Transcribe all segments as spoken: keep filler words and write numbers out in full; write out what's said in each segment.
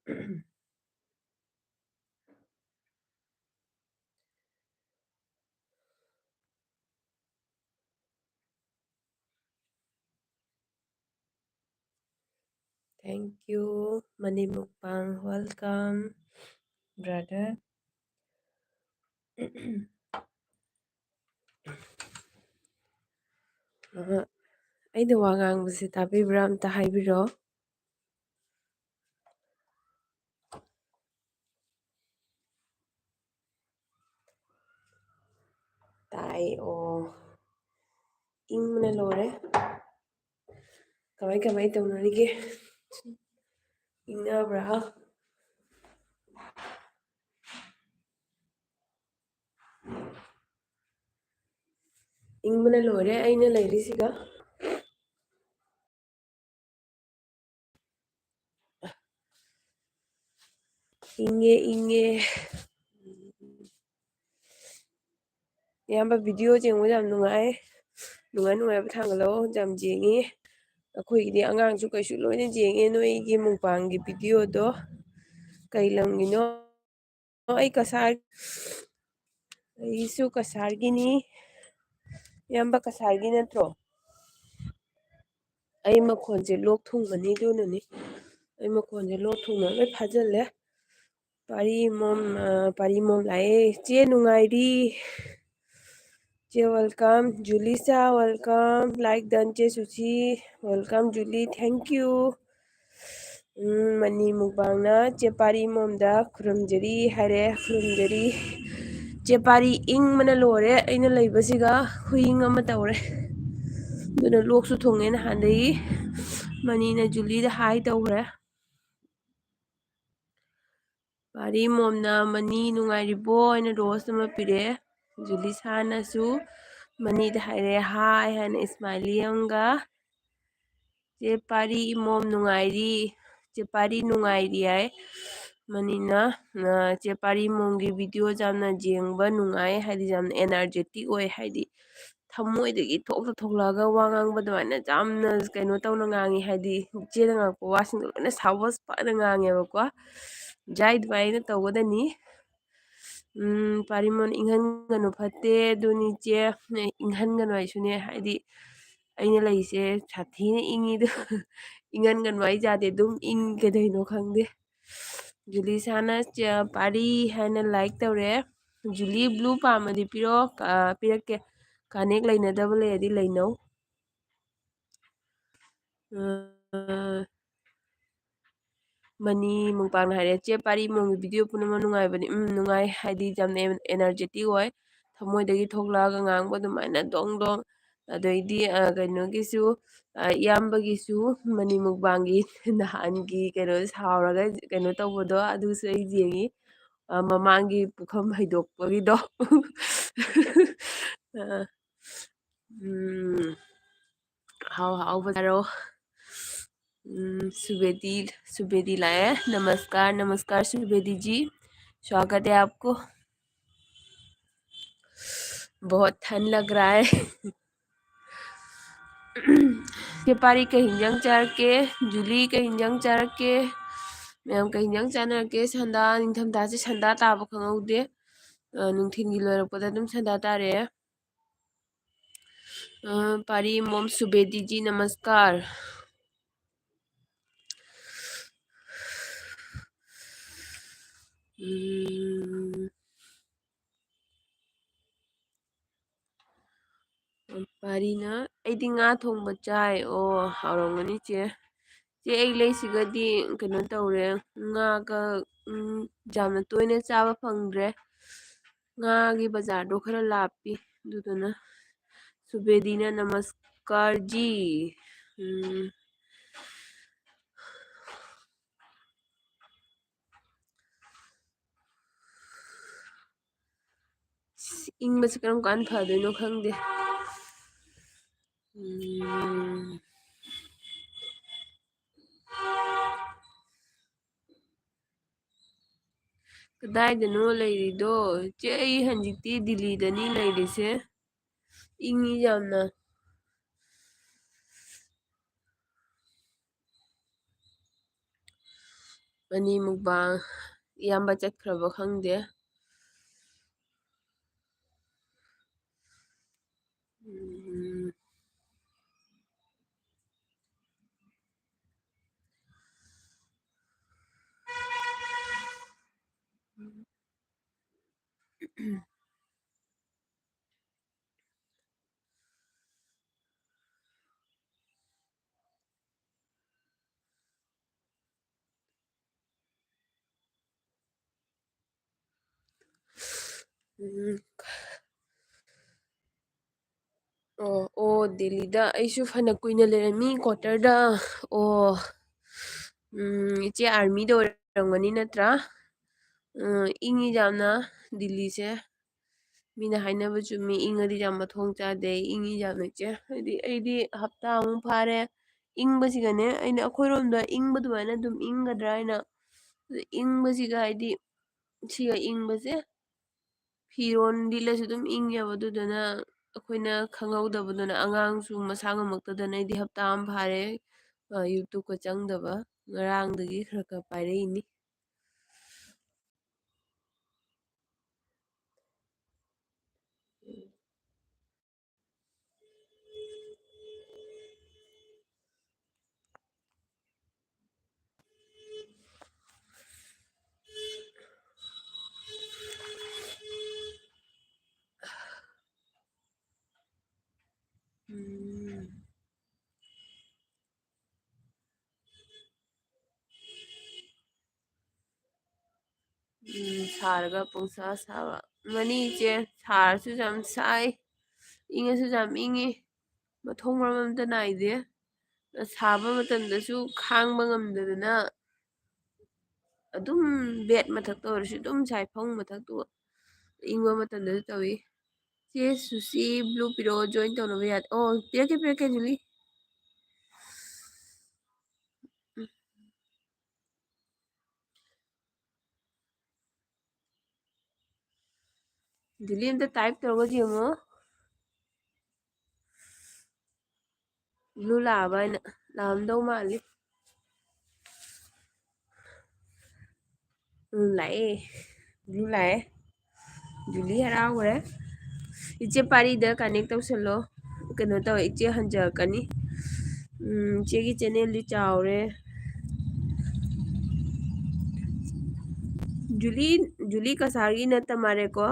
Thank you, Mani Mukbang. Welcome, brother. ꯑ, ꯑꯩꯅ ꯋꯥ ꯉꯥꯡꯕꯁꯦ ꯇꯥꯕꯤꯕ꯭ꯔꯥ? ꯑꯝꯇ ꯍꯥꯏꯕꯤꯔꯣ꯫ ꯇꯥꯏ꯫ ꯑꯣ, ꯏꯪꯕꯅ ꯂꯣꯏꯔꯦ꯫ ꯀꯃꯥꯏ ꯀꯃꯥꯏ ꯇꯧꯅꯔꯤꯒꯦ? ꯏꯪꯅꯕ꯭ꯔꯥ? ꯏꯪꯕꯅ ꯂꯣꯏꯔꯦ ꯑꯩꯅ ꯂꯩꯔꯤꯁꯤꯒ꯫ ꯏꯪꯉꯦ, ꯏꯪꯉꯦ꯫ ꯏꯌꯥꯝꯕ, video ꯌꯦꯡꯕ ꯌꯥꯝ ꯅꯨꯡꯉꯥꯏ꯫ ꯅꯨꯡꯉꯥꯏ ꯅꯨꯡꯉꯥꯏꯕ ꯊꯥꯡꯒꯠꯂꯛꯑꯣ, ꯌꯥꯝ ꯌꯦꯡꯉꯤ꯫ ꯑꯩꯈꯣꯏꯒꯤꯗꯤ ꯑꯉꯥꯡꯁꯨ ꯀꯩꯁꯨ ꯂꯣꯏꯅ ꯌꯦꯡꯉꯦ ꯅꯣꯏꯒꯤ ꯃꯨꯛꯕꯥꯡꯒꯤ videoꯗꯣ꯫ ꯀꯩ ꯂꯝꯒꯤꯅꯣ? ꯑꯩ ꯀꯁꯥꯔ, ꯑꯩꯁꯨ ꯀꯁꯥꯔꯒꯤꯅꯤ꯫ ꯏꯌꯥꯝꯕ ꯀꯁꯥꯔꯒꯤ ꯅꯠꯇ꯭ꯔꯣ? ꯑꯩ ꯃꯈꯣꯟꯁꯦ ꯂꯣꯛ ꯊꯨꯡꯕꯅꯤ, ꯑꯗꯨꯅꯅꯤ꯫ ꯑꯩ ꯃꯈꯣꯟꯁꯦ ꯂꯣꯛ ꯊꯨꯡꯅ ꯂꯣꯏ ꯐꯥꯖꯤꯜꯂꯦ꯫ ꯄꯥꯔꯤ ꯃꯣꯝ, ꯑ, ꯄꯥꯔꯤ ꯃꯣꯝ ꯂꯥꯛꯑꯦ꯫ ꯆꯦ ꯅꯨꯡꯉꯥꯏꯔꯤ? ꯆꯦ welcome꯫ ꯖꯨꯂꯤꯁꯥ welcome꯫ Like done, ꯆꯦ ꯁꯨꯆꯤ꯫ Welcome, ꯖꯨꯂꯤ꯫ Thank you꯫ ꯎꯝ, ꯃꯅꯤ ꯃꯨꯛꯕꯥꯡꯅ ꯆꯦ ꯄꯥꯔꯤ ꯃꯣꯝꯗ ꯈꯨꯔꯨꯝꯖꯔꯤ ꯍꯥꯏꯔꯦ, ꯈꯨꯔꯨꯝꯖꯔꯤ꯫ ꯆꯦ ꯄꯥꯔꯤ ꯏꯪꯕꯅ ꯂꯣꯏꯔꯦ, ꯑꯩꯅ ꯂꯩꯕꯁꯤꯒ ꯈꯨꯏꯪ ꯑꯃ ꯇꯧꯔꯦ꯫ ꯑꯗꯨꯅ ꯂꯣꯛꯁꯨ ꯊꯨꯡꯉꯦ ꯅꯍꯥꯟꯗꯒꯤ꯫ ꯃꯅꯤꯅ ꯖꯨꯂꯤꯗ hi ꯇꯧꯈ꯭ꯔꯦ꯫ ꯄꯥꯔꯤ ꯃꯣꯝꯅ ꯃꯅꯤ ꯅꯨꯡꯉꯥꯏꯔꯤꯕꯣ ꯍꯥꯏꯅ rose ꯑꯃ ꯄꯤꯔꯛꯑꯦ꯫ ꯖꯨꯂꯤꯁꯥꯅꯁꯨ ꯃꯅꯤꯗ ꯍꯥꯏꯔꯦ hi ꯍꯥꯏꯅ smiley ꯑꯃꯒ꯫ ꯆꯦ ꯄꯥꯔꯤ ꯏꯃꯣꯝ ꯅꯨꯡꯉꯥꯏꯔꯤ? ꯆꯦ ꯄꯥꯔꯤ ꯅꯨꯡꯉꯥꯏꯔꯤ ꯍꯥꯏ꯫ ꯃꯅꯤꯅ, ꯑ, ꯆꯦ ꯄꯥꯔꯤ ꯏꯃꯣꯝꯒꯤ videoꯁꯦ ꯌꯥꯝꯅ ꯌꯦꯡꯕ ꯅꯨꯡꯉꯥꯏ, ꯍꯥꯏꯗꯤ ꯌꯥꯝꯅ energetic ꯑꯣꯏ, ꯍꯥꯏꯗꯤ ꯊꯃꯣꯏꯗꯒꯤ ꯊꯣꯛꯇ ꯊꯣꯛꯂꯛꯑꯒ ꯋꯥ ꯉꯥꯡꯕ ꯑꯗꯨꯃꯥꯏꯅ ꯌꯥꯝꯅ ꯀꯩꯅꯣ ꯇꯧꯅ ꯉꯥꯡꯉꯤ, ꯍꯥꯏꯗꯤ ꯏꯆꯦꯅ ꯉꯥꯡꯉꯛꯄ ꯋꯥꯁꯤꯡꯗꯣ ꯂꯣꯏꯅ ꯁꯥꯎꯕ ꯐꯅ ꯉꯥꯡꯉꯦꯕꯀꯣ꯫ ꯖꯥꯏ ꯑꯗꯨꯃꯥꯏꯅ ꯇꯧꯒꯗꯅꯤ꯫ ꯎꯝ, ꯄꯥꯔꯤꯃꯣꯟ ꯏꯪꯍꯟꯒꯅꯨ ꯐꯠꯇꯦ, ꯑꯗꯨꯅꯤ ꯏꯆꯦ, ꯏꯪꯍꯟꯒꯅꯨ ꯍꯥꯏꯁꯨꯅꯦ, ꯍꯥꯏꯗꯤ ꯑꯩꯅ ꯂꯩꯁꯦ ꯁꯥꯊꯤꯅ ꯏꯪꯉꯤꯗꯣ꯫ ꯏꯪꯍꯟꯒꯅꯨ ꯍꯥꯏ ꯌꯥꯗꯦ, ꯑꯗꯨꯝ ꯏꯪ, ꯀꯩꯗꯧꯅꯣ ꯈꯪꯗꯦ꯫ ꯖꯨꯂꯤꯁꯥꯅ ꯆ-, ꯄꯥꯔꯤ ꯍꯥꯏꯅ ꯂꯥꯏꯛ ꯇꯧꯔꯦ꯫ ꯖꯨꯂꯤ ꯕ꯭ꯂꯨ ꯄꯥꯝꯃꯗꯤ ꯄꯤꯔꯛꯑꯣ, ꯀ-, ꯄꯤꯔꯛꯀꯦ꯫ ꯀꯥꯅꯦꯛ ꯂꯩꯅꯗꯕ ꯂꯩꯔꯗꯤ ꯂꯩꯅꯧ꯫ ꯑ, ꯃꯅꯤ ꯃꯨꯛꯕꯥꯡꯅ ꯍꯥꯏꯔꯦ, "ꯆꯦ ꯄꯥꯔꯤ ꯏꯃꯣꯝꯒꯤ ꯚꯤꯗꯤꯑꯣ ꯄꯨꯝꯅꯃꯛ ꯅꯨꯡꯉꯥꯏꯕꯅꯤ꯫" ꯎꯝ, ꯅꯨꯡꯉꯥꯏ, ꯍꯥꯏꯗꯤ ꯌꯥꯝꯅ ꯑꯦ-, ꯑꯦꯅꯔꯖꯦꯇꯤꯛ ꯑꯣꯏ, ꯊꯃꯣꯏꯗꯒꯤ ꯊꯣꯛꯂꯛꯑꯒ ꯉꯥꯡꯕ ꯑꯗꯨꯃꯥꯏꯅ ꯗꯣꯡ ꯗꯣꯡ꯫ ꯑꯗꯩꯗꯤ, ꯑ, ꯀꯩꯅꯣꯒꯤꯁꯨ, ꯑ, ꯏꯌꯥꯝꯕꯒꯤꯁꯨ ꯃꯅꯤ ꯃꯨꯛꯕꯥꯡꯒꯤ ꯅꯍꯥꯟꯒꯤ ꯀꯩꯅꯣ ꯁꯥꯎꯔꯒ ꯀꯩꯅꯣ ꯇꯧꯕꯗꯣ, ꯑꯗꯨꯁꯨ ꯑꯩ ꯌꯦꯡꯉꯤ꯫ ꯑ, ꯃꯃꯥꯡꯒꯤ ꯄꯨꯈꯝ ꯍꯩꯗꯣꯛꯄꯒꯤꯗꯣ꯫ ꯑ, ꯎꯝ, ꯍꯥꯎ ꯍꯥꯎꯕ ꯆꯥꯔꯣ꯫ ꯎꯝ, ꯁꯨꯕꯦꯗꯤ, ꯁꯨꯕꯦꯗꯤ ꯂꯥꯛꯑꯦ꯫ नमस्कार, नमस्कार सुबेदी जी, स्वागत है आपको। बहुत ठंड लग रहा है। ꯆꯦ ꯄꯥꯔꯤ ꯀꯩ ꯍꯤꯟꯖꯥꯡ ꯆꯥꯔꯛꯀꯦ? ꯖꯨꯂꯤ ꯀꯩ ꯍꯤꯟꯖꯥꯡ ꯆꯥꯔꯛꯀꯦ? ꯃꯌꯥꯝ ꯀꯩ ꯍꯤꯟꯖꯥꯡ ꯆꯥꯅꯔꯛꯀꯦ? ꯁꯟꯗꯥ, ꯅꯤꯡꯊꯝꯊꯥꯁꯦ ꯁꯟꯗꯥ ꯇꯥꯕ ꯈꯪꯍꯧꯗꯦ꯫ ꯑ, ꯅꯨꯡꯊꯤꯜꯒꯤ ꯂꯣꯏꯔꯛꯄꯗ ꯑꯗꯨꯝ ꯁꯟꯗꯥ ꯇꯥꯔꯛꯑꯦ꯫ अ, पारी मोम सुबेदी जी, नमस्कार। ꯎꯝ꯫ ꯄꯥꯔꯤꯅ, "ꯑꯩꯗꯤ ꯉꯥ ꯊꯣꯡꯕ ꯆꯥꯏ꯫" ꯑꯣ, ꯍꯥꯎꯔꯝꯒꯅꯤ ꯆꯦ꯫ ꯆꯦ, ꯑꯩ ꯂꯩꯁꯤꯒꯗꯤ ꯀꯩꯅꯣ ꯇꯧꯔꯦ, ꯉꯥꯒ, ꯎꯝ, ꯌꯥꯝꯅ ꯇꯣꯏꯅ ꯆꯥꯕ ꯐꯪꯗ꯭ꯔꯦ꯫ ꯉꯥꯒꯤ ꯕꯖꯥꯔꯗꯣ ꯈꯔ ꯂꯥꯞꯄꯤ, ꯑꯗꯨꯗꯨꯅ꯫ ꯁꯨꯕꯦꯗꯤꯅ, "नमस्कार जी।" ꯎꯝ꯫ ꯏꯪꯕꯁꯦ ꯀꯔꯝ ꯀꯥꯟꯗ ꯐꯗꯣꯏꯅꯣ ꯈꯪꯗꯦ꯫ ꯎꯝ꯫ ꯀꯗꯥꯏꯗꯅꯣ ꯂꯩꯔꯤꯗꯣ? ꯏꯆꯦ, ꯑꯩ ꯍꯧꯖꯤꯛꯇꯤ ꯗꯤꯜꯂꯤꯗꯅꯤ ꯂꯩꯔꯤꯁꯦ꯫ ꯏꯪꯉꯤ ꯌꯥꯝꯅ꯫ ꯃꯅꯤ ꯃꯨꯛꯕꯥꯡ ꯏꯌꯥꯝꯕ ꯆꯠꯈ꯭ꯔꯕ ꯈꯪꯗꯦ꯫ ꯎꯝ꯫ ꯎꯝ꯫ ꯑꯣ, ꯑꯣ, ꯗꯦꯜꯂꯤꯗ ꯑꯩꯁꯨ ꯐꯅ ꯀꯨꯏꯅ ꯂꯩꯔꯝꯃꯤ ꯀ꯭ꯋꯥꯇꯔꯗ꯫ ꯑꯣ, ꯎꯝ, ꯏꯆꯦ ꯑꯥꯔꯃꯤꯗ ꯑꯣꯏꯔꯝꯒꯅꯤ ꯅꯠꯇ꯭ꯔꯥ? ꯎꯝ, ꯏꯪꯉꯤ ꯌꯥꯝꯅ ꯗꯤꯜꯂꯤꯁꯦ꯫ ꯃꯤꯅ ꯍꯥꯏꯅꯕ ꯆꯨꯝꯃꯤ, ꯏꯪꯉꯗꯤ ꯌꯥꯝ ꯃꯊꯣꯡ ꯆꯥꯗꯦ, ꯏꯪꯉꯤ ꯌꯥꯝꯅ ꯏꯆꯦ꯫ ꯍꯥꯏꯗꯤ ꯑꯩꯗꯤ ꯍꯞꯇꯥꯃꯨꯛ ꯐꯥꯔꯦ ꯏꯪꯕꯁꯤꯒꯅꯦ, ꯑꯩꯅ ꯑꯩꯈꯣꯏꯔꯣꯝꯗ ꯏꯪꯕ ꯑꯗꯨꯃꯥꯏꯅ ꯑꯗꯨꯝ ꯏꯪꯒꯗ꯭ꯔꯥ ꯍꯥꯏꯅ, ꯏꯪꯕꯁꯤꯒ ꯍꯥꯏꯗꯤ ꯁꯤꯒ ꯏꯪꯕꯁꯦ ꯐꯤꯔꯣꯟ ꯂꯤꯠꯂꯁꯨ ꯑꯗꯨꯝ ꯏꯪꯉꯦꯕ꯫ ꯑꯗꯨꯗꯨꯅ ꯑꯩꯈꯣꯏꯅ ꯈꯪꯍꯧꯗꯕꯗꯨꯅ ꯑꯉꯥꯡꯁꯨ ꯃꯁꯥ ꯉꯝꯃꯛꯇꯗꯅ ꯑꯩꯗꯤ ꯍꯞꯇꯥ ꯑꯃ ꯐꯥꯔꯦ, ꯑ, YouTube-ꯀ ꯆꯪꯗꯕ꯫ ꯉꯔꯥꯡꯗꯒꯤ ꯈꯔ ꯈꯔ ꯄꯥꯏꯔꯛꯏꯅꯤ꯫ ꯎꯝ꯫ ꯎꯝ, ꯁꯥꯔꯒ ꯄꯨꯡꯁꯥ ꯁꯥꯕ꯫ ꯃꯥꯅꯤ ꯏꯆꯦ, ꯁꯥꯔꯁꯨ ꯌꯥꯝ ꯁꯥꯏ, ꯏꯪꯉꯁꯨ ꯌꯥꯝ ꯏꯪꯉꯤ, ꯃꯊꯣꯡ ꯃꯔꯝ ꯑꯝꯇ ꯅꯥꯏꯗꯦ꯫ ꯁꯥꯕ ꯃꯇꯝꯗꯁꯨ ꯈꯥꯡꯕ ꯉꯝꯗꯗꯅ ꯑꯗꯨꯝ bed ꯃꯊꯛꯇ ꯑꯣꯏꯔꯁꯨ ꯑꯗꯨꯝ ꯁꯥꯏ, ꯐꯃꯨꯡ ꯃꯊꯛꯇꯨ ꯏꯪꯕ ꯃꯇꯝꯗꯁꯨ ꯇꯧꯏ꯫ ꯆꯦ ꯁꯨꯁꯤ, blue ꯄꯤꯔꯛꯑꯣ, join ꯇꯧꯅꯕ ꯌꯥꯗꯦ꯫ ꯑꯣ, ꯄꯤꯔꯛꯀꯦ, ꯄꯤꯔꯛꯀꯦ, ꯖꯨꯂꯤ꯫ ꯎꯝ꯫ ꯖꯨꯂꯤ, ꯑꯝꯇ type ꯇꯧꯔꯒ ꯌꯦꯡꯉꯣ꯫ ꯕ꯭ꯂꯨ ꯂꯥꯛꯑꯕ ꯍꯥꯏꯅ꯫ ꯂꯥꯛꯑꯝꯗꯧ ꯃꯥꯜꯂꯤ꯫ ꯎꯝ, ꯂꯥꯛꯑꯦ꯫ ꯕ꯭ꯂꯨ ꯂꯥꯛꯑꯦ꯫ ꯖꯨꯂꯤ ꯍꯔꯥꯎꯈ꯭ꯔꯦ꯫ ꯏꯆꯦ ꯄꯥꯔꯤꯗ connect ꯇꯧꯁꯜꯂꯣ꯫ ꯀꯩꯅꯣ ꯇꯧꯋꯦ, ꯏꯆꯦ ꯍꯟꯖꯔꯛꯀꯅꯤ꯫ ꯎꯝ, ꯏꯆꯦꯒꯤ channelꯗꯤ ꯆꯥꯎꯔꯦ꯫ ꯖꯨꯂꯤ, ꯖꯨꯂꯤ ꯀꯁꯥꯔꯒꯤ ꯅꯠꯇ ꯃꯥꯜꯂꯦꯀꯣ꯫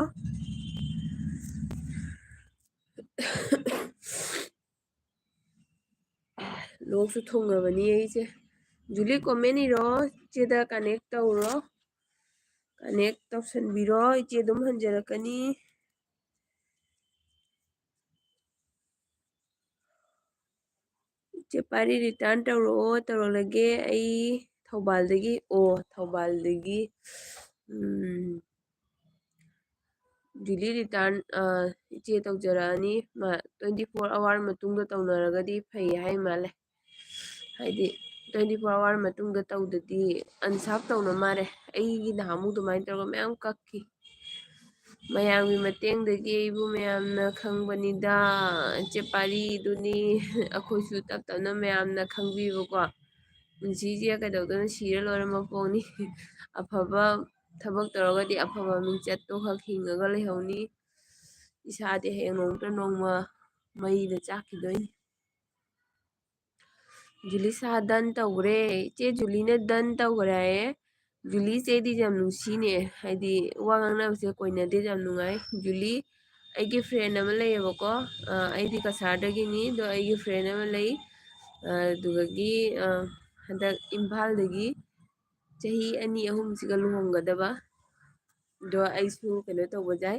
ꯂꯣꯛꯁꯨ ꯊꯨꯡꯉꯕꯅꯤ ꯑꯩꯁꯦ꯫ ꯖꯨꯂꯤ, comment ꯏꯔꯣ, ꯏꯆꯦꯗ connect ꯇꯧꯔꯣ꯫ Connect ꯇꯧꯁꯟꯕꯤꯔꯣ, ꯏꯆꯦ ꯑꯗꯨꯝ ꯍꯟꯖꯔꯛꯀꯅꯤ꯫ ꯏꯆꯦ ꯄꯥꯔꯤ return ꯇꯧꯔꯛꯑꯣ, ꯇꯧꯔꯛꯂꯒꯦ꯫ ꯑꯩ ꯊꯧꯕꯥꯜꯗꯒꯤ, ꯑꯣ, ꯊꯧꯕꯥꯜꯗꯒꯤ, ꯎꯝ, ꯖꯨꯂꯤ return, ꯑ, ꯏꯆꯦ ꯇꯧꯖꯔꯛꯑꯅꯤ꯫ ꯃꯥ twenty four hour ꯃꯇꯨꯡꯗ ꯇꯧꯅꯔꯒꯗꯤ ꯐꯩ ꯍꯥꯏ ꯃꯥꯜꯂꯦ꯫ ꯍꯥꯏꯗꯤ twenty four hour ꯃꯇꯨꯡꯗ ꯇꯧꯗꯗꯤ unserve ꯇꯧꯅ ꯃꯥꯜꯂꯦ꯫ ꯑꯩꯒꯤ ꯅꯍꯥꯟꯃꯨꯛ ꯑꯗꯨꯃꯥꯏꯅ ꯇꯧꯔꯒ ꯃꯌꯥꯝ ꯀꯛꯈꯤ꯫ ꯃꯌꯥꯝꯒꯤ ꯃꯇꯦꯡꯗꯒꯤ ꯑꯩꯕꯨ ꯃꯌꯥꯝꯅ ꯈꯪꯕꯅꯤꯗ꯫ ꯏꯆꯦ ꯄꯥꯔꯤꯗꯨꯅꯤ ꯑꯩꯈꯣꯏꯁꯨ ꯇꯞ ꯇꯞꯅ ꯃꯌꯥꯝꯅ ꯈꯪꯕꯤꯕꯀꯣ꯫ ꯄꯨꯟꯁꯤꯁꯦ ꯀꯩꯗꯧꯗꯣꯏꯅꯣ, ꯁꯤꯔ ꯂꯣꯏꯔ ꯃꯄꯣꯛꯅꯤ꯫ ꯑꯐꯕ ꯊꯕꯛ ꯇꯧꯔꯒꯗꯤ ꯑꯐꯕ ꯃꯤꯡꯆꯠꯇꯣ ꯈꯛ ꯍꯤꯡꯉꯒ ꯂꯩꯍꯧꯅꯤ꯫ ꯏꯁꯥꯗꯤ ꯍꯌꯦꯡ ꯅꯣꯡꯃ ꯅꯠꯇ꯭ꯔ ꯅꯣꯡꯃ ꯃꯩꯗ ꯆꯥꯛꯈꯤꯗꯣꯏꯅꯤ꯫ ꯖꯨꯂꯤꯁꯥ done ꯇꯧꯈ꯭ꯔꯦ꯫ ꯏꯆꯦ ꯖꯨꯂꯤꯅ done ꯇꯧꯈ꯭ꯔꯦ ꯍꯥꯏꯌꯦ꯫ ꯖꯨꯂꯤ ꯏꯆꯦꯗꯤ ꯌꯥꯝ ꯅꯨꯡꯁꯤꯅꯦ, ꯍꯥꯏꯗꯤ ꯋꯥ ꯉꯥꯡꯅꯕꯁꯦ ꯀꯣꯏꯅꯗꯦ, ꯌꯥꯝ ꯅꯨꯡꯉꯥꯏ꯫ ꯖꯨꯂꯤ ꯑꯩꯒꯤ friend ꯑꯃ ꯂꯩꯌꯦꯕꯀꯣ, ꯑ, ꯑꯩꯗꯤ ꯀꯁꯥꯔꯗꯒꯤꯅꯤ, ꯑꯗꯣ ꯑꯩꯒꯤ friend ꯑꯃ ꯂꯩ, ꯑ, ꯑꯗꯨꯗꯒꯤ, ꯑ, ꯍꯟꯗꯛ ꯏꯝꯐꯥꯜꯗꯒꯤ ꯆꯍꯤ ꯑꯅꯤ ꯑꯍꯨꯝꯁꯤꯒ ꯂꯨꯍꯣꯡꯒꯗꯕ꯫ ꯑꯗꯣ ꯑꯩꯁꯨ ꯀꯩꯅꯣ ꯇꯧꯕ ꯌꯥꯏ,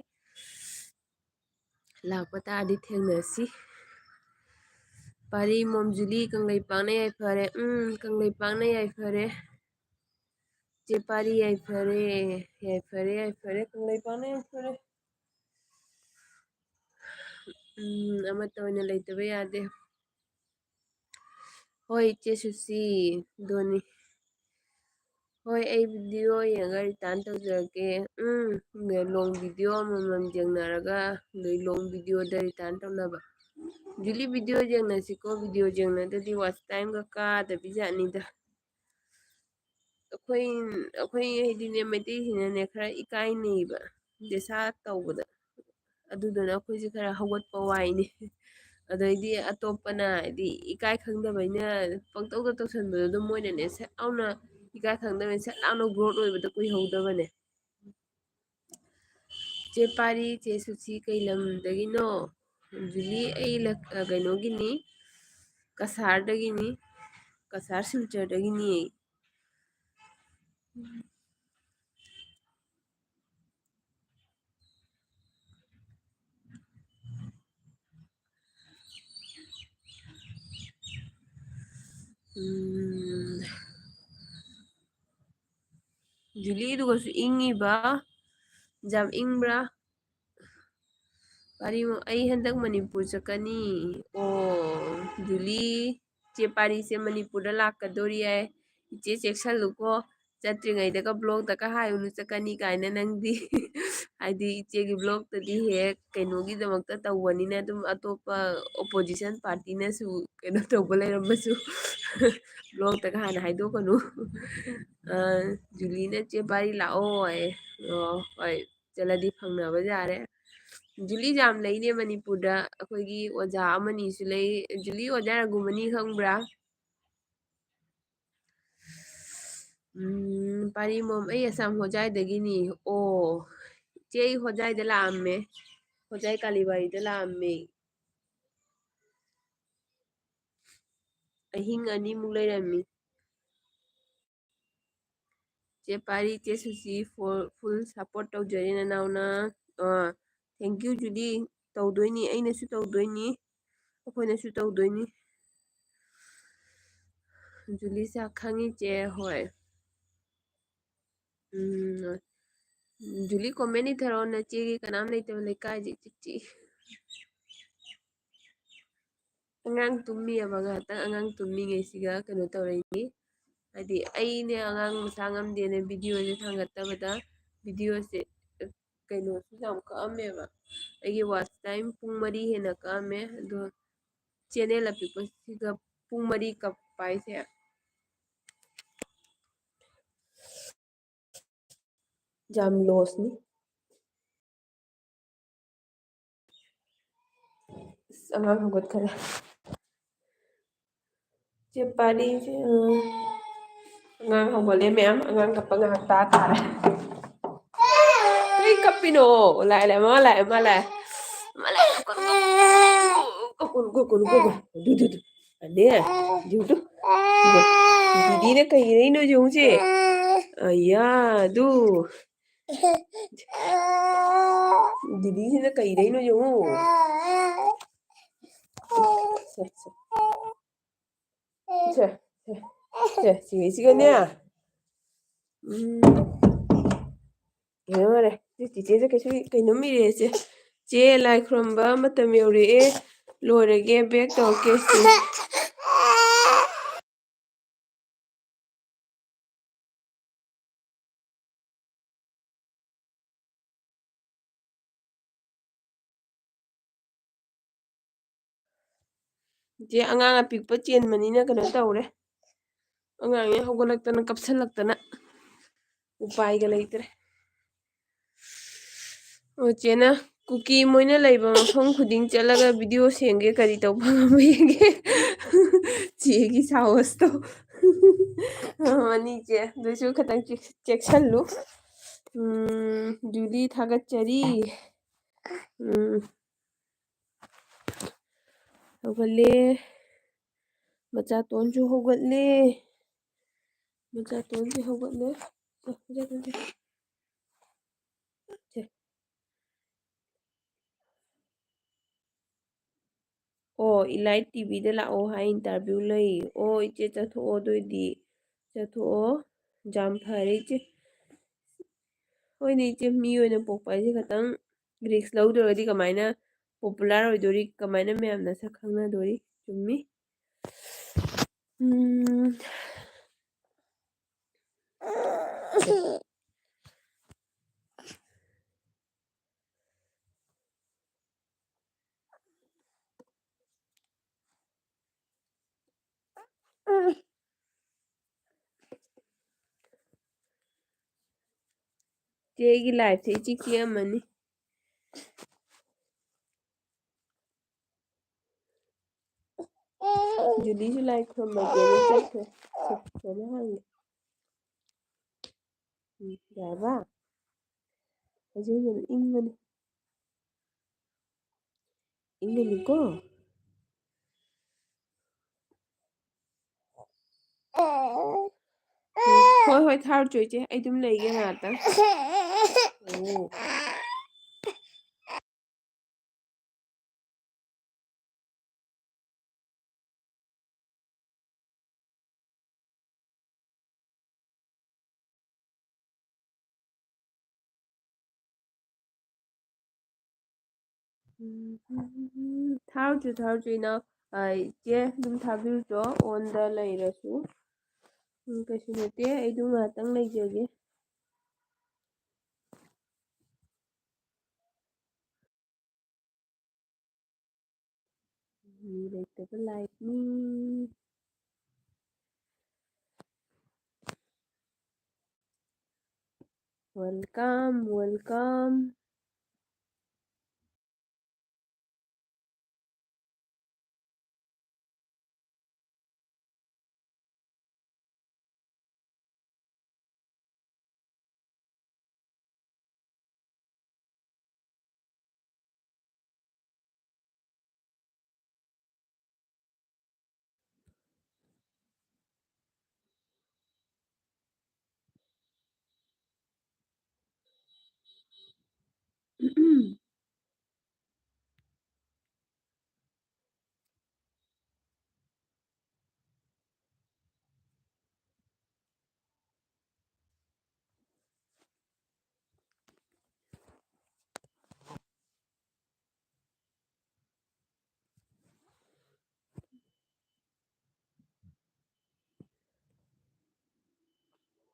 ꯂꯥꯛꯄ ꯇꯥꯔꯗꯤ ꯊꯦꯡꯅꯁꯤ꯫ ꯄꯥꯔꯤ ꯃꯣꯝ ꯖꯨꯂꯤ ꯀꯪꯂꯩꯄꯥꯛꯅ ꯌꯥꯏꯐꯔꯦ꯫ ꯎꯝ, ꯀꯪꯂꯩꯄꯥꯛꯅ ꯌꯥꯏꯐꯔꯦ꯫ ꯆꯦ ꯄꯥꯔꯤ ꯌꯥꯏꯐꯔꯦ, ꯌꯥꯏꯐꯔꯦ, ꯌꯥꯏꯐꯔꯦ, ꯀꯪꯂꯩꯄꯥꯛꯅ ꯌꯥꯏꯐꯔꯦ꯫ ꯎꯝ, ꯑꯃꯠꯇ ꯑꯣꯏꯅ ꯂꯩꯇꯕ ꯌꯥꯗꯦ꯫ ꯍꯣꯏ, ꯏꯆꯦ ꯁꯨꯁꯤ, ꯑꯗꯨꯅꯤ꯫ ꯍꯣꯏ, ꯑꯩ video ꯌꯦꯡꯉꯒ return ꯇꯧꯖꯔꯛꯀꯦ꯫ ꯎꯝ, long video ꯑꯃꯃꯝ ꯌꯦꯡꯅꯔꯒ ꯂꯣꯏ long videoꯗ return ꯇꯧꯅꯕ꯫ Daily video ꯌꯦꯡꯅꯁꯤꯀꯣ, video ꯌꯦꯡꯅꯗ꯭ꯔꯗꯤ watch time ꯒ ꯀꯥꯗꯕꯤ ꯖꯥꯠꯅꯤꯗ꯫ ꯑꯩꯈꯣꯏ, ꯑꯩꯈꯣꯏ ꯍꯥꯏꯗꯤꯅꯦ, ꯃꯩꯇꯩꯁꯤꯅꯅꯦ ꯈꯔ ꯏꯀꯥꯏꯅꯩꯕ ꯗꯦꯁꯥ ꯇꯧꯕꯗ꯫ ꯑꯗꯨꯗꯨꯅ ꯑꯩꯈꯣꯏꯁꯦ ꯈꯔ ꯍꯧꯒꯠꯄ ꯋꯥꯏꯅꯦ꯫ ꯑꯗꯩꯗꯤ ꯑꯇꯣꯞꯄꯅ ꯍꯥꯏꯗꯤ ꯏꯀꯥꯏ ꯈꯪꯗꯕꯩꯅ ꯄꯪꯇꯧꯗ ꯇꯧꯁꯟꯕꯗꯣ ꯑꯗꯨꯝ ꯃꯣꯏꯅꯅꯦ ꯁꯠ ꯂꯥꯎꯅ, ꯏꯀꯥꯏ ꯈꯪꯗꯕꯩ ꯁꯠ ꯂꯥꯎꯅ growth ꯑꯣꯏꯕꯗ ꯀꯨꯏꯍꯧꯗꯕꯅꯦ꯫ ꯆꯦ ꯄꯥꯔꯤ, ꯆꯦ ꯁꯨꯁꯤ ꯀꯩ ꯂꯝꯗꯒꯤꯅꯣ? ꯖꯨꯂꯤ, ꯑꯩ ꯂ-, ꯑ, ꯀꯩꯅꯣꯒꯤꯅꯤ, ꯀꯁꯥꯔꯗꯒꯤꯅꯤ, ꯀꯁꯥꯔ ꯁꯤꯜꯆꯔꯗꯒꯤꯅꯤ꯫ ꯎꯝ꯫ ꯖꯨꯂꯤꯗꯨꯒꯁꯨ ꯏꯪꯉꯤꯕ, ꯌꯥꯝ ꯏꯪꯕ꯭ꯔꯥ? ꯄꯥꯔꯤ, ꯑꯩ ꯍꯟꯗꯛ ꯃꯅꯤꯄꯨꯔ ꯆꯠꯀꯅꯤ꯫ ꯑꯣ, ꯖꯨꯂꯤ, ꯆꯦ ꯄꯥꯔꯤꯁꯦ ꯃꯅꯤꯄꯨꯔꯗ ꯂꯥꯛꯀꯗꯣꯔꯤ ꯍꯥꯏ꯫ ꯏꯆꯦ ꯆꯦꯛꯁꯜꯂꯨꯀꯣ, ꯆꯠꯇ꯭ꯔꯤꯉꯩꯗꯒ vlog ꯇꯒ ꯍꯥꯏ ꯎꯅꯨ ꯆꯠꯀꯅꯤ ꯀꯥꯏꯅ ꯅꯪꯗꯤ꯫ ꯍꯥꯏꯗꯤ ꯏꯆꯦꯒꯤ vlog ꯇꯗꯤ ꯍꯦꯛ ꯀꯩꯅꯣꯒꯤꯗꯃꯛꯇ ꯇꯧꯕꯅꯤꯅ ꯑꯗꯨꯝ ꯑꯇꯣꯞꯄ opposition party ꯅꯁꯨ ꯀꯩꯅꯣ ꯇꯧꯕ ꯂꯩꯔꯝꯕꯁꯨ vlog ꯇꯒ ꯍꯥꯟꯅ ꯍꯥꯏꯗꯣꯛꯀꯅꯨ꯫ ꯑ, ꯖꯨꯂꯤꯅ ꯆꯦ ꯄꯥꯔꯤ ꯂꯥꯛꯑꯣ ꯍꯥꯏꯌꯦ꯫ ꯑꯣ, ꯍꯣꯏ, ꯆꯠꯂꯗꯤ ꯐꯪꯅꯕ ꯌꯥꯔꯦ꯫ ꯖꯨꯂꯤ ꯌꯥꯝ ꯂꯩꯅꯦ ꯃꯅꯤꯄꯨꯔꯗ꯫ ꯑꯩꯈꯣꯏꯒꯤ ꯑꯣꯖꯥ ꯑꯃꯅꯤꯁꯨ ꯂꯩ꯫ ꯖꯨꯂꯤ, ꯑꯣꯖꯥ ꯔꯘꯨꯃꯅꯤ ꯈꯪꯕ꯭ꯔꯥ? ꯎꯝ, ꯄꯥꯔꯤ ꯃꯣꯝ, ꯑꯩ ꯑꯁꯥꯝ ꯍꯣꯖꯥꯏꯗꯒꯤꯅꯤ꯫ ꯑꯣ, ꯏꯆꯦ, ꯑꯩ ꯍꯣꯖꯥꯏꯗ ꯂꯥꯛꯑꯝꯃꯦ꯫ ꯍꯣꯖꯥꯏ ꯀꯥꯂꯤꯕꯥꯔꯤꯗ ꯂꯥꯛꯑꯝꯃꯦ꯫ ꯑꯍꯤꯡ ꯑꯅꯤꯃꯨꯛ ꯂꯩꯔꯝꯃꯤ꯫ ꯆꯦ ꯄꯥꯔꯤ, ꯆꯦ ꯁꯨꯁꯤ, full, full support ꯇꯧꯖꯔꯤ ꯅꯅꯥꯎꯅ꯫ ꯑꯥ, thank you ꯖꯨꯂꯤ꯫ ꯇꯧꯗꯣꯏꯅꯤ, ꯑꯩꯅꯁꯨ ꯇꯧꯗꯣꯏꯅꯤ, ꯑꯩꯈꯣꯏꯅꯁꯨ ꯇꯧꯗꯣꯏꯅꯤ꯫ ꯖꯨꯂꯤ ꯁꯛ ꯈꯪꯉꯤ ꯆꯦ, ꯍꯣꯏ꯫ ꯎꯝ, ꯖꯨꯂꯤ comment ꯏꯊꯔꯛꯑꯣ, ꯅꯆꯦꯒꯤ ꯀꯅꯥꯝ ꯂꯩꯇꯕ ꯂꯩꯀꯥꯏꯁꯦ ꯏꯆꯤꯛ ꯆꯤꯛꯏ꯫ ꯑꯉꯥꯡ ꯇꯨꯝꯃꯤꯑꯕ, ꯉꯥꯏꯍꯥꯛꯇꯪ ꯑꯉꯥꯡ ꯇꯨꯝꯃꯤꯉꯩꯁꯤꯒ ꯀꯩꯅꯣ ꯇꯧꯔꯛꯏꯅꯤ꯫ ꯍꯥꯏꯗꯤ ꯑꯩꯅꯦ ꯑꯉꯥꯡ ꯃꯁꯥ ꯉꯝꯗꯦꯅ video ꯁꯦ ꯊꯥꯡꯒꯠꯇꯕꯗ, video ꯁꯦ, ꯀꯩꯅꯣꯁꯨ ꯌꯥꯝ ꯀꯛꯑꯝꯃꯦꯕ꯫ ꯑꯩꯒꯤ watch time ꯄꯨꯡ ꯃꯔꯤ ꯍꯦꯟꯅ ꯀꯛꯑꯝꯃꯦ꯫ ꯑꯗꯣ channel ꯑꯄꯤꯛꯄꯁꯤꯒ ꯄꯨꯡ ꯃꯔꯤ ꯀꯛꯄ ꯍꯥꯏꯁꯦ ꯌꯥꯝ lossꯅꯤ꯫ ꯑꯁ, ꯑꯉꯥꯡ ꯍꯧꯒꯠꯈꯔꯦ꯫ ꯆꯦ ꯄꯥꯔꯤꯁꯦ, ꯎꯝ꯫ ꯑꯉꯥꯡ ꯍꯧꯒꯠꯂꯦ ꯃꯌꯥꯝ꯫ ꯑꯉꯥꯡ ꯀꯞꯄ ꯉꯥꯏꯍꯥꯛ ꯇꯥ ꯇꯥꯔꯦ꯫ ꯀꯩ ꯀꯞꯄꯤꯅꯣ? ꯂꯥꯛꯑꯦ, ꯂꯥꯛꯑꯦ, ꯃꯥ ꯂꯥꯛꯑꯦ, ꯃꯥ ꯂꯥꯛꯑꯦ꯫ ꯃꯥ ꯂꯥꯛꯑꯦ, ꯀꯞꯀꯅꯨ, ꯀꯞꯀꯅꯨ, ꯀꯞꯀꯅꯨ, ꯀꯞꯀꯅꯨ꯫ ꯑꯗꯨ, ꯑꯗꯨ, ꯑꯗꯨ꯫ ꯑꯅꯦ, ꯌꯦꯡꯉꯨ ꯇꯨ꯫ ꯗꯤꯗꯤꯅ ꯀꯩ ꯏꯔꯩꯅꯣ ꯌꯦꯡꯉꯨꯁꯦ꯫ ꯑꯌꯥ, ꯑꯗꯨ꯫ ꯗꯤꯗꯤꯁꯤꯅ ꯀꯩꯗꯩꯅꯣ ꯌꯦꯡꯉꯨ꯫ ꯁꯦ, ꯁꯦ꯫ ꯁꯦ, ꯁꯦ, ꯁꯤꯒꯩꯁꯤꯒꯅꯦ꯫ ꯎꯝ꯫ ꯌꯦꯡꯉꯨ ꯌꯥꯔꯦ꯫ ꯆꯤꯆꯦꯁꯦ ꯀꯩꯁꯨ ꯀꯩꯅꯣꯝ ꯏꯔꯦ ꯆꯦ꯫ ꯆꯦ, ꯂꯥꯏ ꯈꯨꯔꯨꯝꯕ ꯃꯇꯝ ꯌꯧꯔꯛꯑꯦ꯫ ꯂꯣꯏꯔꯒꯦ, back ꯇꯧꯔꯛꯀꯦ ꯆꯦ꯫ ꯏꯆꯦ, ꯑꯉꯥꯡ ꯑꯄꯤꯛꯄ ꯆꯦꯟꯕꯅꯤꯅ ꯀꯩꯅꯣ ꯇꯧꯔꯦ꯫ ꯑꯉꯥꯡꯅꯦ ꯍꯧꯒꯠꯂꯛꯇꯅ ꯀꯞꯁꯜꯂꯛꯇꯅ ꯎꯄꯥꯏꯒ ꯂꯩꯇ꯭ꯔꯦ꯫ ꯑꯣ, ꯆꯦꯅ ꯀꯨꯀꯤ ꯃꯣꯏꯅ ꯂꯩꯕ ꯃꯐꯝ ꯈꯨꯗꯤꯡ ꯆꯠꯂꯒ video ꯁꯦꯝꯒꯦ, ꯀꯔꯤ ꯇꯧꯕ ꯉꯝꯕ ꯌꯦꯡꯒꯦ꯫ ꯆꯦꯒꯤ ꯁꯥꯍꯁꯇꯣ꯫ ꯃꯥꯅꯤ ꯆꯦ, ꯑꯗꯨꯁꯨ ꯈꯤꯇꯪ ꯆꯦꯛ-, ꯆꯦꯛꯁꯜꯂꯨ꯫ ꯎꯝ, ꯖꯨꯂꯤ ꯊꯥꯒꯠꯆꯔꯤ꯫ ꯎꯝ꯫ ꯍꯧꯒꯠꯂꯦ꯫ ꯃꯆꯥꯇꯣꯟꯁꯨ ꯍꯧꯒꯠꯂꯦ꯫ ꯃꯆꯥꯇꯣꯟꯁꯦ ꯍꯧꯒꯠꯂꯦ꯫ ꯑ, ꯃꯆꯥꯇꯣꯟꯁꯦ꯫ ꯁꯦ꯫ ꯑꯣ, ꯏꯂꯥꯏꯠ ꯇꯤꯚꯤꯗ ꯂꯥꯛꯑꯣ ꯍꯥꯏ, interview ꯂꯩ꯫ ꯑꯣ, ꯏꯆꯦ ꯆꯠꯊꯣꯛꯑꯣ ꯑꯗꯨ ꯑꯣꯏꯗꯤ꯫ ꯆꯠꯊꯣꯛꯑꯣ꯫ ꯌꯥꯝ ꯐꯔꯦ ꯏꯆꯦ꯫ ꯍꯣꯏꯅꯦ ꯏꯆꯦ, ꯃꯤ ꯑꯣꯏꯅ ꯄꯣꯛꯄ ꯍꯥꯏꯁꯦ ꯈꯇꯪ risk ꯂꯧꯗ꯭ꯔꯒꯗꯤ ꯀꯃꯥꯏꯅ popular ꯑꯣꯏꯗꯣꯔꯤ? ꯀꯃꯥꯏꯅ ꯃꯌꯥꯝꯅ ꯁꯛ ꯈꯪꯅꯗꯣꯔꯤ? ꯆꯨꯝꯃꯤ꯫ ꯎꯝ꯫ ꯆꯦꯒꯤ life ꯁꯦ ꯏꯆꯤꯛ ꯆꯤꯛꯑꯝꯃꯅꯤ꯫ ꯖꯨꯂꯤꯁꯨ ꯂꯥꯏ ꯈꯨꯔꯨꯝꯃꯒꯦꯅ ꯆꯠꯈ꯭ꯔꯦ꯫ ꯁꯦ, ꯀꯩꯅꯣ ꯍꯥꯡꯒꯦ꯫ ꯎꯝ, ꯌꯥꯔꯕ? ꯍꯧꯖꯤꯛ ꯌꯥꯝ ꯏꯪꯕꯅꯤ꯫ ꯏꯪꯒꯅꯤꯀꯣ? ꯎꯝ, ꯍꯣꯏ, ꯍꯣꯏ, ꯊꯥꯔꯨꯆꯣ ꯏꯆꯦ꯫ ꯑꯩ ꯑꯗꯨꯝ ꯂꯩꯒꯦ ꯉꯥꯏꯍꯥꯛꯇꯪ꯫ ꯑꯣ꯫ ꯎꯝ, ꯊꯥꯔꯨꯆꯣ, ꯊꯥꯔꯨꯆꯣ, ꯏꯅꯥꯎ꯫ ꯑ, ꯏꯆꯦ, ꯑꯗꯨꯝ ꯊꯥꯕꯤꯔꯨꯆꯣ, on ꯗ ꯂꯩꯔꯁꯨ꯫ ꯎꯝ, ꯀꯩꯁꯨ ꯅꯠꯇꯦ, ꯑꯩ ꯑꯗꯨꯝ ꯉꯥꯏꯍꯥꯛꯇꯪ ꯂꯩꯖꯒꯦ꯫ ꯃꯤ ꯂꯩꯇꯕ ꯂꯥꯏꯅꯤ꯫ Welcome, welcome.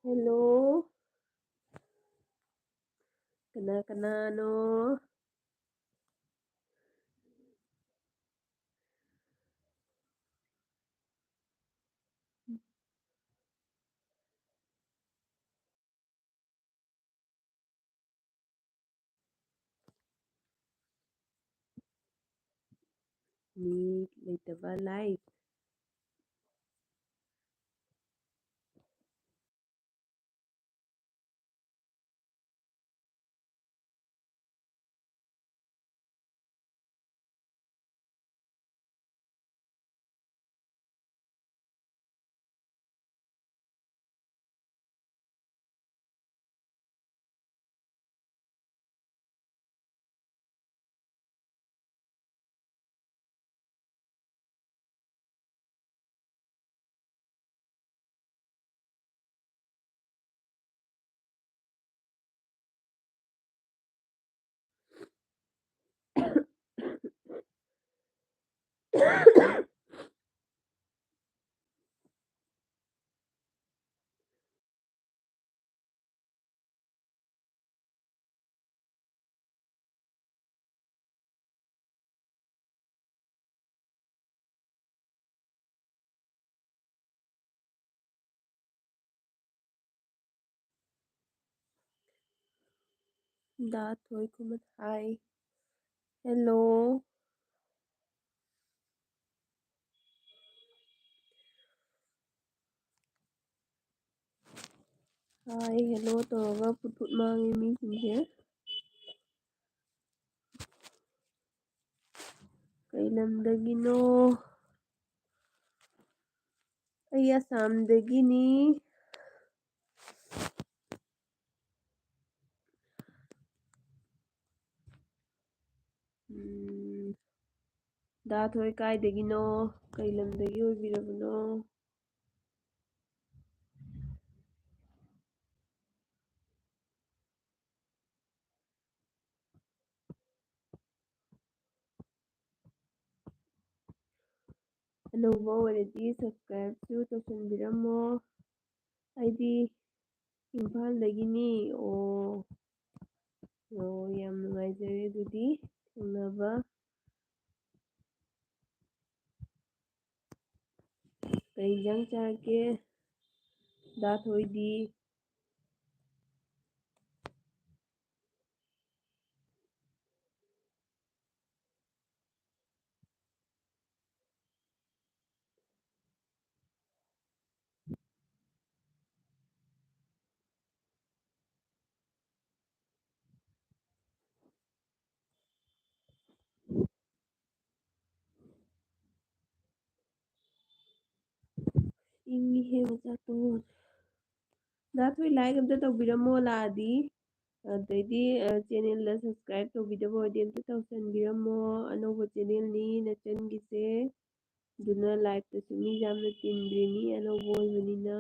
Hello. ꯀꯅꯥ ꯀꯅꯥꯅꯣ? ꯃꯤ ꯂꯩꯇꯕ life꯫ ꯗꯥ ꯊꯣꯏ ꯈꯨꯃꯟ, hi꯫ Hello꯫ Hi, hello ꯇꯧꯔꯒ ꯐꯨꯠ ꯐꯨꯠ ꯃꯥꯡꯉꯤ ꯃꯤꯁꯤꯡꯁꯦ꯫ ꯀꯩ ꯂꯝꯗꯒꯤꯅꯣ? ꯑꯩ ꯑꯁꯥꯝꯗꯒꯤꯅꯤ꯫ ꯎꯝ, ꯗꯥ ꯊꯣꯏ ꯀꯥꯏꯗꯒꯤꯅꯣ? ꯀꯩ ꯂꯝꯗꯒꯤ ꯑꯣꯏꯕꯤꯔꯕꯅꯣ? ꯑꯅꯧꯕ ꯑꯣꯏꯔꯗꯤ subscribeꯁꯨ ꯇꯧꯁꯟꯕꯤꯔꯝꯃꯣ꯫ ꯑꯩꯗꯤ ꯏꯝꯐꯥꯜꯗꯒꯤꯅꯤ꯫ ꯑꯣ, ꯑꯣ, ꯌꯥꯝ ꯅꯨꯡꯉꯥꯏꯖꯔꯦ ꯑꯗꯨꯗꯤ ꯊꯦꯡꯅꯕ꯫ ꯀꯩ ꯏꯟꯖꯥꯡ ꯆꯥꯔꯒꯦ ꯗꯥ ꯊꯣꯏꯗꯤ? ꯏꯪꯉꯤꯍꯦ ꯃꯆꯥꯛꯇꯣ꯫ ꯗꯥ ꯊꯣꯏ, like ꯑꯝꯇ ꯇꯧꯕꯤꯔꯝꯃꯣ ꯂꯥꯛꯑꯗꯤ꯫ ꯑꯗꯩꯗꯤ, ꯑ, channelꯗ subscribe ꯇꯧꯕꯤꯗꯕ ꯑꯣꯏꯔꯗꯤ ꯑꯝꯇ ꯇꯧꯁꯟꯕꯤꯔꯝꯃꯣ꯫ ꯑꯅꯧꯕ channelꯅꯤ ꯅꯆꯟꯒꯤꯁꯦ꯫ ꯑꯗꯨꯅ liveꯇꯁꯨ ꯃꯤ ꯌꯥꯝꯅ ꯇꯤꯟꯗ꯭ꯔꯤꯅꯤ, ꯑꯅꯧꯕ ꯑꯣꯏꯕꯅꯤꯅ꯫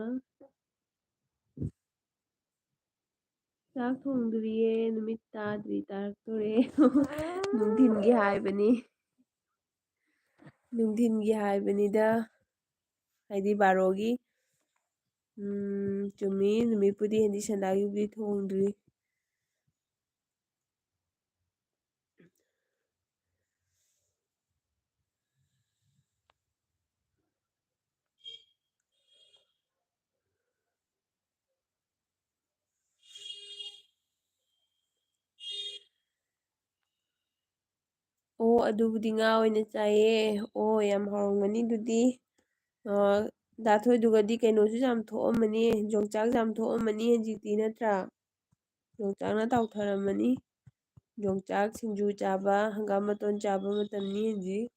ꯆꯥꯛ ꯊꯣꯡꯗ꯭ꯔꯤꯌꯦ, ꯅꯨꯃꯤꯠ ꯇꯥꯗ꯭ꯔꯤ, ꯇꯥꯔꯛꯇꯣꯔꯦ꯫ ꯅꯨꯡꯊꯤꯟꯒꯤ ꯍꯥꯏꯕꯅꯤ꯫ ꯅꯨꯡꯊꯤꯟꯒꯤ ꯍꯥꯏꯕꯅꯤꯗ꯫ ꯍꯥꯏꯗꯤ ꯕꯥꯔꯣꯒꯤ꯫ ꯎꯝ, ꯆꯨꯝꯃꯤ, ꯅꯨꯃꯤꯠꯄꯨꯗꯤ ꯍꯥꯏꯗꯤ ꯁꯟꯗꯥꯒꯤꯕꯨꯗꯤ ꯊꯣꯡꯗ꯭ꯔꯤ꯫ ꯑꯣ, ꯑꯗꯨꯕꯨꯗꯤ ꯉꯥ ꯑꯣꯏꯅ ꯆꯥꯏꯌꯦ꯫ ꯑꯣ, ꯌꯥꯝ ꯍꯥꯎꯔꯝꯒꯅꯤ ꯑꯗꯨꯗꯤ꯫ ꯑ, ꯗꯥ ꯊꯣꯏꯗꯨꯒꯗꯤ ꯀꯩꯅꯣꯁꯨ ꯌꯥꯝ ꯊꯣꯛꯑꯝꯃꯅꯤ, ꯌꯣꯡꯆꯥꯛ ꯌꯥꯝ ꯊꯣꯛꯑꯝꯃꯅꯤ ꯍꯧꯖꯤꯛꯇꯤ, ꯅꯠꯇ꯭ꯔꯥ? ꯌꯣꯡꯆꯥꯛꯅ ꯇꯥꯎꯊꯔꯝꯃꯅꯤ꯫ ꯌꯣꯡꯆꯥꯛ ꯁꯤꯡꯖꯨ ꯆꯥꯕ, ꯍꯪꯒꯥꯝ ꯃꯇꯣꯟ ꯆꯥꯕ ꯃꯇꯝꯅꯤ ꯍꯧꯖꯤꯛ꯫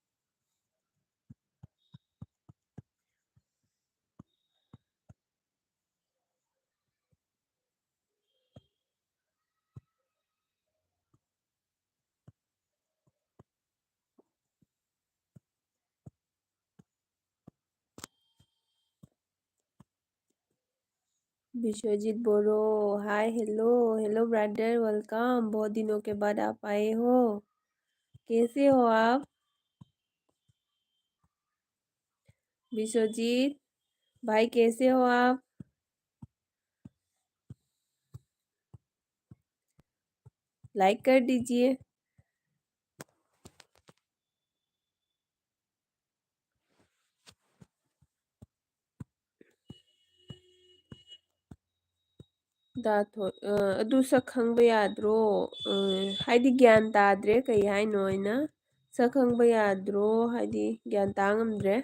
विश्वजीत बोरो, हाय, हेलो, हेलो ब्रदर, वेलकम। बहुत दिनों के बाद आप आए हो, कैसे हो आप? विश्वजीत भाई, कैसे हो आप? Like कर दीजिए। ꯗꯥ ꯊꯣꯏ, ꯑ, ꯑꯗꯨ ꯁꯛ ꯈꯪꯕ ꯌꯥꯗ꯭ꯔꯣ? ꯑ, ꯍꯥꯏꯗꯤ ꯒ꯭ꯌꯥꯟ ꯇꯥꯗ꯭ꯔꯦ ꯀꯩ ꯍꯥꯏꯅꯣ ꯍꯥꯏꯅ꯫ ꯁꯛ ꯈꯪꯕ ꯌꯥꯗ꯭ꯔꯣ? ꯍꯥꯏꯗꯤ ꯒ꯭ꯌꯥꯟ ꯇꯥ ꯉꯝꯗ꯭ꯔꯦ꯫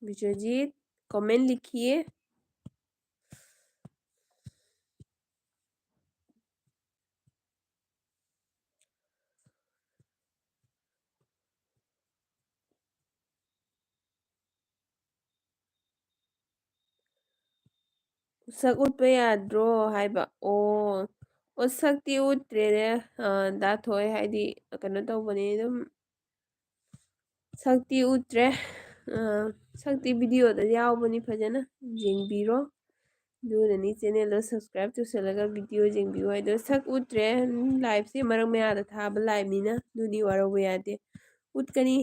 विश्वजीत, comment लिखिए। ꯁꯛ ꯎꯠꯄ ꯌꯥꯗ꯭ꯔꯣ ꯍꯥꯏꯕ? ꯑꯣ, ꯑꯣ, ꯁꯛꯇꯤ ꯎꯠꯇ꯭ꯔꯦꯅꯦ꯫ ꯑ, ꯗꯥ ꯊꯣꯏ, ꯍꯥꯏꯗꯤ, ꯀꯩꯅꯣ ꯇꯧꯕꯅꯦ, ꯑꯗꯨꯝ ꯁꯛꯇꯤ ꯎꯠꯇ꯭ꯔꯦ꯫ ꯑ, ꯁꯛꯇꯤ video ꯗ ꯌꯥꯎꯕꯅꯤ, ꯐꯖꯅ ꯌꯦꯡꯕꯤꯔꯣ꯫ ꯑꯗꯨꯅꯅꯤ channel ꯗꯣ subscribe ꯇꯧꯁꯜꯂꯒ video ꯌꯦꯡꯕꯤꯌꯨ ꯍꯥꯏꯗꯣ꯫ ꯁꯛ ꯎꯠꯇ꯭ꯔꯦ, ꯎꯝ, live ꯁꯦ ꯃꯔꯛ ꯃꯌꯥꯗ ꯊꯥꯕ live ꯅꯤꯅ, ꯑꯗꯨꯗꯤ ꯋꯥꯔꯧꯕ ꯌꯥꯗꯦ꯫ ꯎꯠꯀꯅꯤ,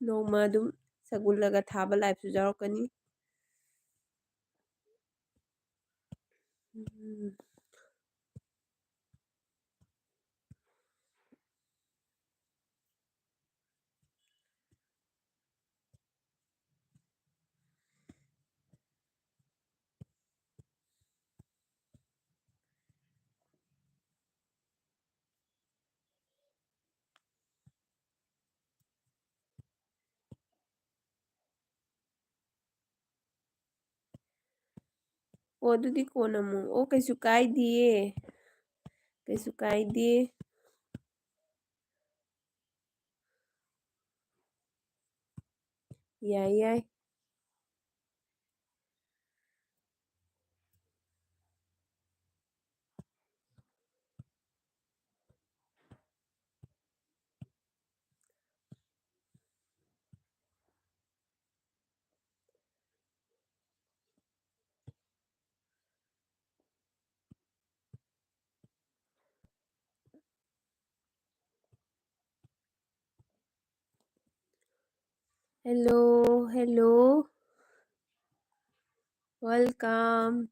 ꯅꯣꯡꯃ ꯑꯗꯨꯝ ꯁꯛ ꯎꯠꯂꯒ ꯊꯥꯕ live ꯁꯨ ꯌꯥꯎꯔꯛꯀꯅꯤ꯫ ꯎꯝ꯫ ꯑꯣ, ꯑꯗꯨꯗꯤ ꯀꯣꯟꯅ ꯑꯃꯨꯛ꯫ ꯑꯣ, ꯀꯩꯁꯨ ꯀꯥꯏꯗꯤꯌꯦ꯫ ꯀꯩꯁꯨ ꯀꯥꯏꯗꯦ꯫ ꯌꯥꯏ, ꯌꯥꯏ꯫ Hello, hello. Welcome.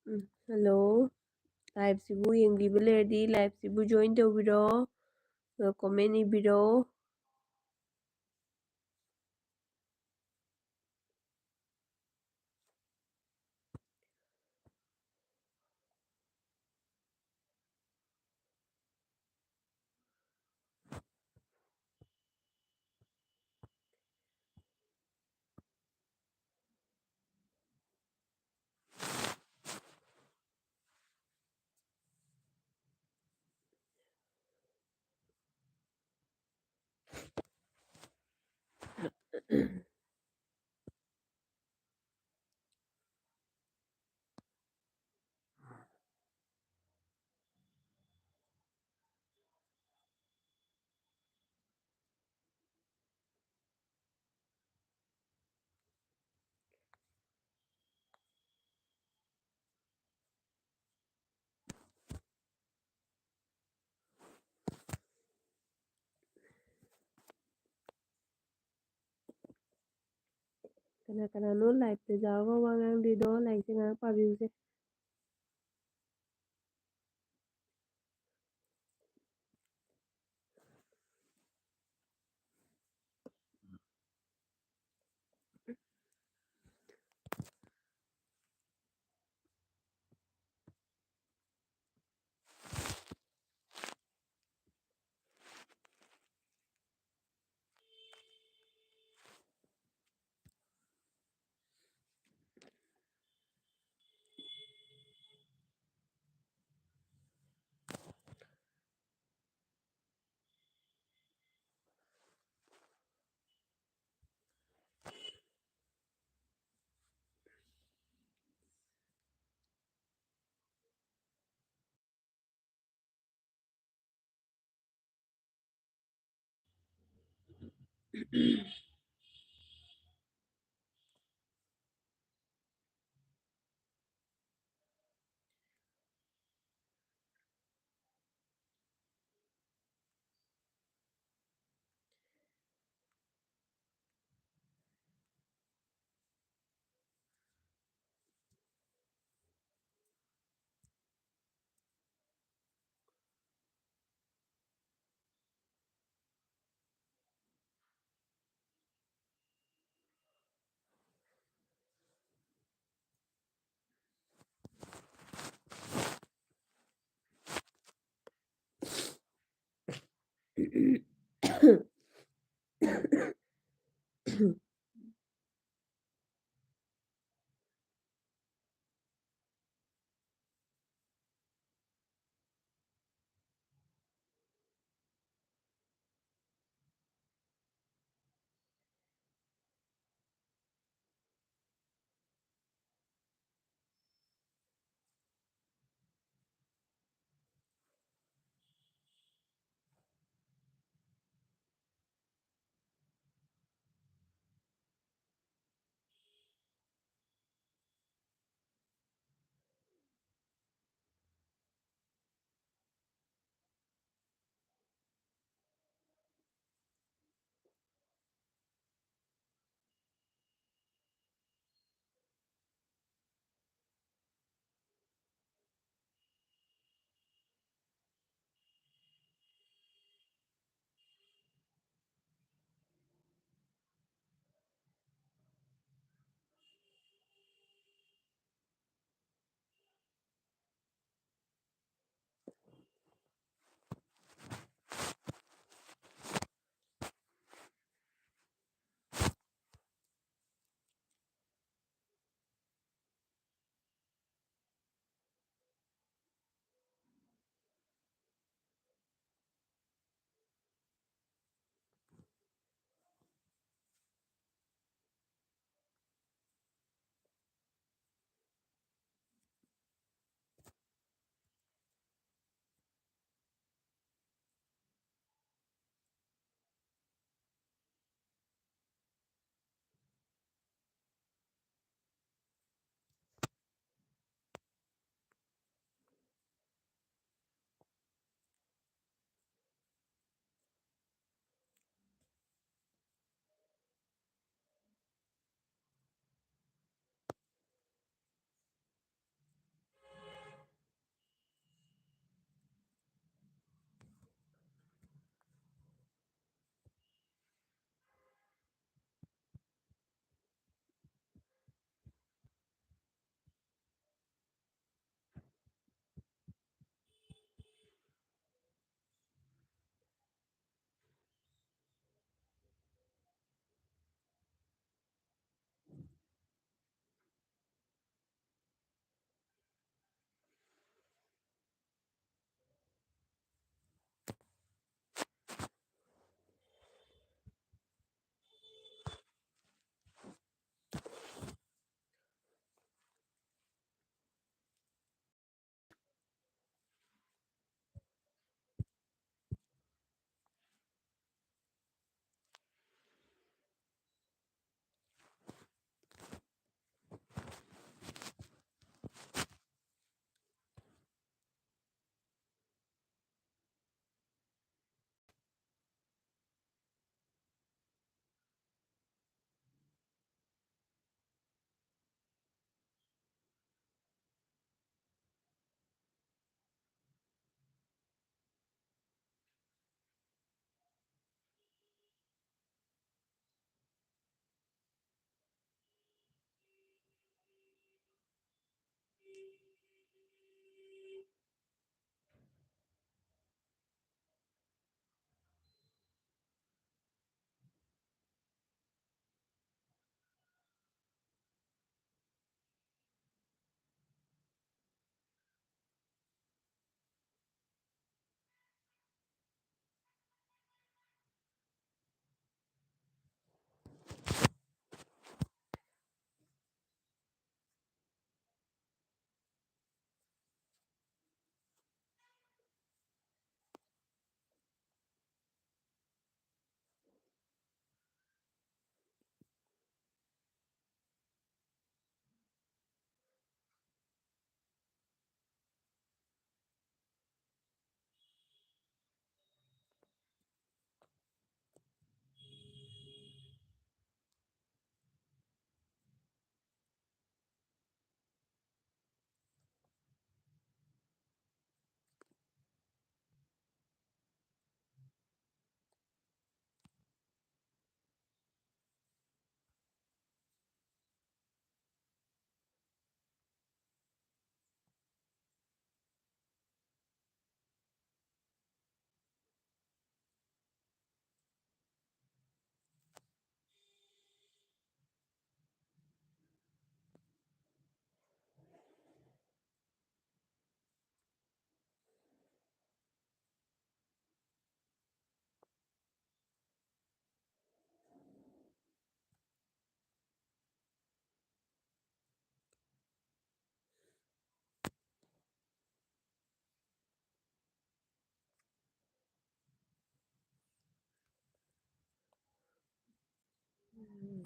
ꯎꯝ, hello. Live ꯁꯤꯕꯨ ꯌꯦꯡꯕꯤꯕ ꯂꯩꯔꯗꯤ live ꯁꯤꯕꯨ join ꯇꯧꯕꯤꯔꯣ, ꯑꯗꯨꯒ comment ꯏꯕꯤꯔꯣ꯫ ꯀꯅꯥ ꯀꯅꯥꯅꯣ live ꯇ ꯌꯥꯎꯔꯒ ꯋꯥ ꯉꯥꯡꯗꯣꯏꯗꯣ? Like ꯁꯦ ꯉꯥꯏꯍꯥꯛ ꯄꯥꯕꯤꯌꯨꯁꯦ꯫ ꯎꯝ꯫